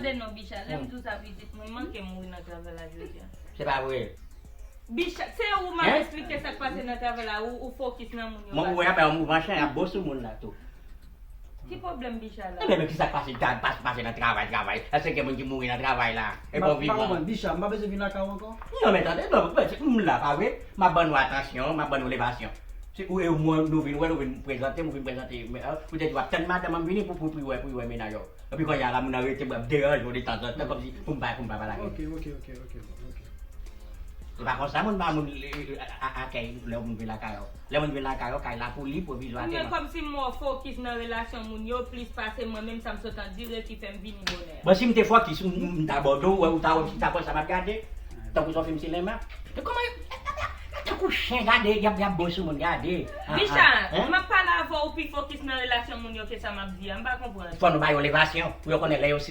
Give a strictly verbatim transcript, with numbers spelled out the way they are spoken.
Tande non, Bicha, lè m di w sa pitit, mwen manke mouri nan travay la jodi a. Se pa vre. Bicha, se ou m ap eksplike sa k pase nan travay la, ou, ou fokis nan moun yo. Mwen, mwen ap bay yon mouvman chan, y ap bo sou moun la tou. Ki pwoblèm Bicha la? Ebyen, men ki sa k pase, ta pas pase nan travay, travay? Èske gen moun ki mouri nan travay la? E pa w vivan? Bicha, m pa bezwen vin lakay ou ankò? Non, men tande, non, m la, pa vre? M ap ban nou atansyon, m ap ban nou levasyon. Se ou e mwen, nou vin wè, nou vin prezante m, ou vin prezante m, ou te di w ap tann madanm an vini pou, pou, pou wè, pou wè mennaj ou. Epi kounye a la, moun nan rete, m ap deranje w detanzantan, kòmsi pou m pa, pou m pa pale ak li. Ok, ok, ok, ok, ok. Se pa konsa moun pa moun akèy lè moun vin lakay ou. Lè moun vin lakay ou, kay la pou li, pwovizwa. Mwen kòmsi m mò fokis nan relasyon moun yo plis pase mwen menm sa m sot andire ki fè m vini bonè. Bon, si m te fokis, m, m ta bò do, ou ta wè m si ta pran sa m ap gade. Tankou son fim sinema. E kòman yo, tankou chen gade, y ap, y ap bon sou moun gade. Bicha, m ap pale avè w pi fokis nan relasyon moun yo ke sa m ap di a, m pa konprann. Fò nou ba yo levasyon, pou yo konnen lè yo si